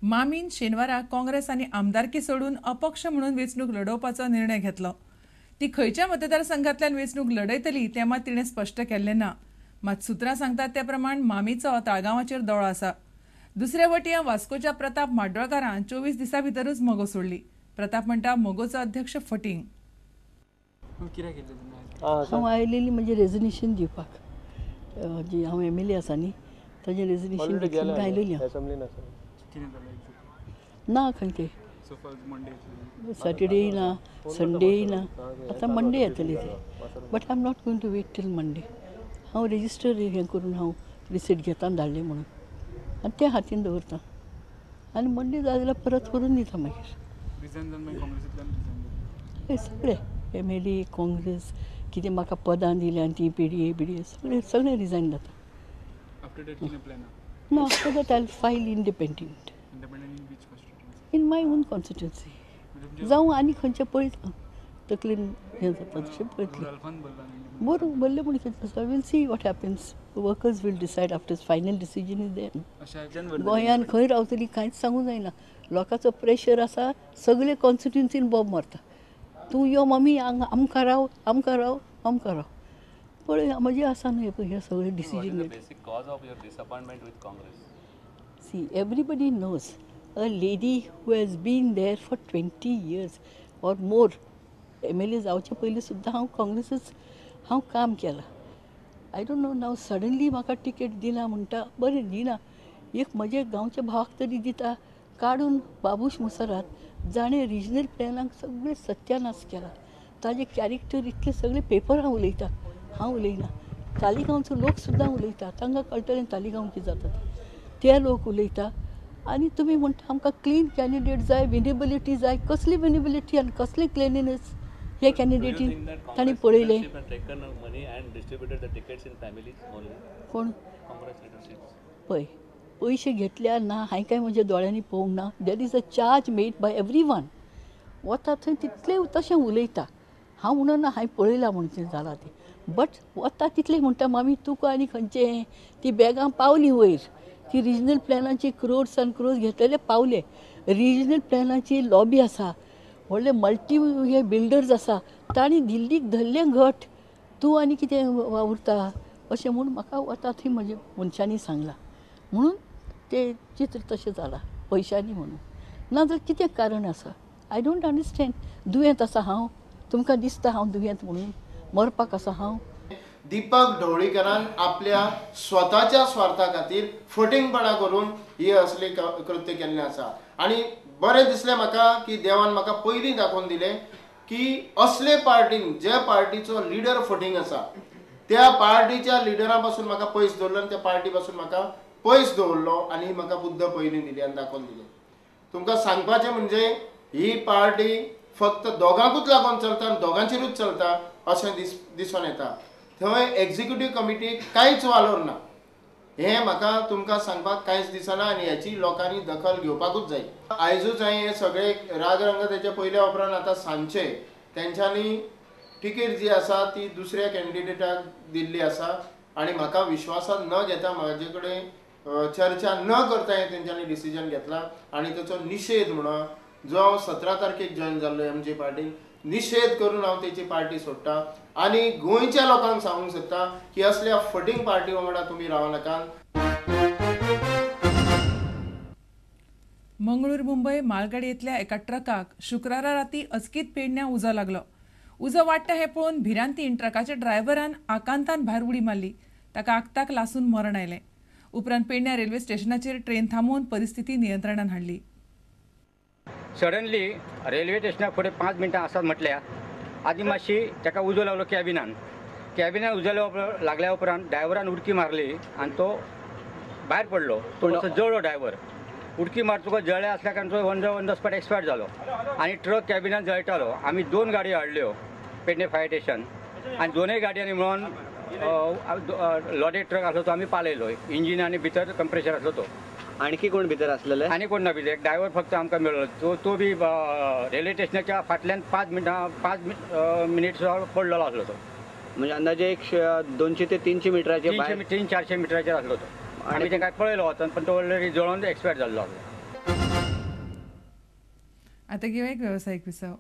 मामीन शेनवारा काँग्रेस आनी आमदारकी सोडून अपक्ष म्हणून वेंचणूक लढोवपाचो निर्णय घेतलो. ती खंयच्या मतदारसंघांतल्यान वेंचणूक लढयतली तें मात तिणें स्पश्ट केल्लें ना. मात सुत्रां सांगतात ते प्रमाण मामीचो ताळगांवाचेर दोळो आसा. दुसरे वटयां वास्कोच्या प्रताप म्हाड्डोळकारान 24 दिसां भितरूच मगो सोडली. प्रताप म्हणटा मगोचो अध्यक्ष फटींग. हांव आयलेली म्हजें रेजिग्नेशन दिवपाक, जी हांव एम एल ए आसा न्ही ताजें रेजिग्नेशन घेवन आयलेली हांव. ना खंय ते सॅटर्डेय ना संडेय ना, आतां मंडे येतले ते. But I am not going to wait till Monday. हांव रेजिस्टर हें करून हांव रिसीट घेता धाडलें म्हणून आनी तें हातीन दवरता आनी मंडे जाय जाल्यार परत करून दिता मागीर. सगळे एम एल ए काँग्रेस कितें म्हाका पदां दिल्या आनी ती P D A B D A सगळें सगळें रिजायन जाता. ना after that I file independent in my own constituency. जावं आनी खंयचें पळयता तकलेन हें जाता तशें पळयतलें. बरें बरलें म्हूण कितें आसा, we'll see what happens. Workers will decide after final decision is then. गोंयान खंय रावतली कांयच सांगूं जायना. लोकांचो प्रेशर आसा, सगळे कॉन्स्टिट्युन्सीन बॉम्ब मारता. तूं यो मम्मी हांगा आमकां राव आमकां राव आमकां राव. पळय म्हजें आसा न्हय पळय हें सगळें decision. See, everybody knows a lady who has been there for 20 years or more. M L A जावचे पयलीं सुद्दां हांव काँग्रेसीच हांव काम केलां. I don't know now suddenly म्हाका टिकेट दिना म्हणटा, बरें दिना, एक म्हजे गांवच्या भावाक तरी दिता काडून. बाबूश मुसरात जाणें रिजनल प्लॅनाक सगळें सत्यानाश केला, ताजें कॅरेक्टर इतलें सगळें पेपरां उलयता, हांव उलयना. तालिगांवचो लोक सुद्दां उलयता, तांकां कळटलें तालिगांव कितें जाता तें, ते लोक उलयता. आनी तुमी म्हणटा आमकां क्लीन कॅन्डिडेट जाय, विनेबिलिटी जाय. कसली विनेबिलिटी आनी कसली क्लिनिनेस हे कॅन्डिडेटीन तांणी पळयलें? कोण पळय पयशे घेतल्या ना हांवें काय म्हज्या दोळ्यांनी पळोवंक ना. There is a charge made by every one. वता थंय तितलें तशें उलयता. हांव म्हणना हांवें पळयलां म्हूण तें जालां तें, बट वता तितलें म्हणटा मामी तुका आनी खंयचें ती बॅगां पावलीं वयर, ती रिजनल प्लॅनाची क्रोर्स आनी क्रोर्स घेतलेले पावले. रिजनल प्लॅनाची लॉबी आसा, व्हडले मल्टी हे बिल्डर्स आसा, तांणी दिल्लीक धरलें घट. तूं आनी कितें वावुरता अशें म्हूण म्हाका वता थंय म्हज्या मनशांनी सांगलां. म्हणून तें चित्र तशें जालां पयशांनी म्हणून. नाजाल्यार कितें कारण आसा I don't understand. दुयेंत आसा हांव, तुमकां दिसता हांव दुयेंत म्हणून, मरपाक आसा हांव. दीपक ढवळीकरान आपल्या स्वताच्या स्वार्था खातीर फटींगपणा करून ही असली कृत्य केल्लें आसा. आनी बरें दिसलें म्हाका की देवान म्हाका पयलीं दाखोवन दिलें की असले पार्टीन जे पार्टीचो लिडर फटींग आसा त्या पार्टीच्या लिडरा पासून म्हाका पयस दवरलो आनी त्या पार्टी पासून म्हाका पयस दवरलो आनी म्हाका बुद्ध पयलीं दिली आनी दाखोवन दिलें. तुमकां सांगपाचें म्हणजे ही पार्टी फक्त दोगांकूच लागून चलता आनी दोगांचेरूच चलता अशें दिसून येता. थंय एक्झिक्युटीव कमिटीक कांयच वालोर ना हें म्हाका तुमकां सांगपाक कांयच दिसना आनी हेची लोकांनी दखल घेवपाकूच जाय. आयजूच हांवें हे सगळे रागरंग तेच्या पयल्या उपरांत आतां सांजचे तेंच्यांनी टिकेट जी आसा ती दुसऱ्या कॅन्डिडेटाक दिल्ली आसा आनी म्हाका विश्वासांत न घेता म्हाजे कडेन चर्चा न करता हें तेंच्यांनी डिसिजन घेतला आनी ताचो निशेध म्हणून जो हांव 17 तारखेक जॉयन जाल्लो एम जे पार्टीन निशेध करून हांव तेची पार्टी सोडटा आनी गोंयच्या लोकांक सांगूंक सोदता की असल्या फटींग पार्टी वांगडा तुमी रावं नाकात. मंगळूर मुंबय मालगाडयेंतल्या एका ट्रकाक शुक्रारा राती अचकीत पेडण्यां उजो लागलो. उजो वाडटा हें पळोवन भिरांतीन ट्रकाच्या ड्रायव्हरान आकांतान भायर उडी मारली. ताका आक्ताक लासून मरण आयलें. उपरांत पेडण्यां रेल्वे स्टेशनाचेर ट्रेन थांबोवन परिस्थिती नियंत्रणान हाडली. सडनली रेल्वे स्टेशनाक फुडें 5 मिनटां आसात म्हटल्यार आदी मातशी ताका उजो लागलो कॅबिनान. कॅबिनान उजो लागल्या उपरांत ड्रायव्हरान उडकी मारली आनी तो भायर पडलो. तो मातसो जळ्ळो ड्रायव्हर. उडकी मारतकच जळ्ळे आसल्या कारणान तो ऑन the spot expire जालो आनी ट्रक कॅबिनान जळटालो. आमी 2 गाडयो हाडल्यो पेडणे फायर स्टेशन आनी दोनूय गाडयांनी मेळून लॉडेड ट्रक आसलो तो आमी पालयलो. इंजीन आनी भितर कंप्रेशर आसलो तो. आणखी कोण भितर आसलेले? आनी कोण ना भितर, एक ड्रायव्हर फक्त आमकां मेळ्ळो. तो बी रेल्वे स्टेशनाच्या फाटल्यान 5 मिनिट्स पडलेलो आसलो तो. म्हणजे अंदाजे एक 200 ते 300 मिटराचेर, 300-400 मिटराचेर आसलो तो. आमी तांकां पळयलो वचून, पण तो ऑलरेडी जळोवन एक्सपायर जाल्लो आसलो. आतां घेवया एक वेवसायीक विसव.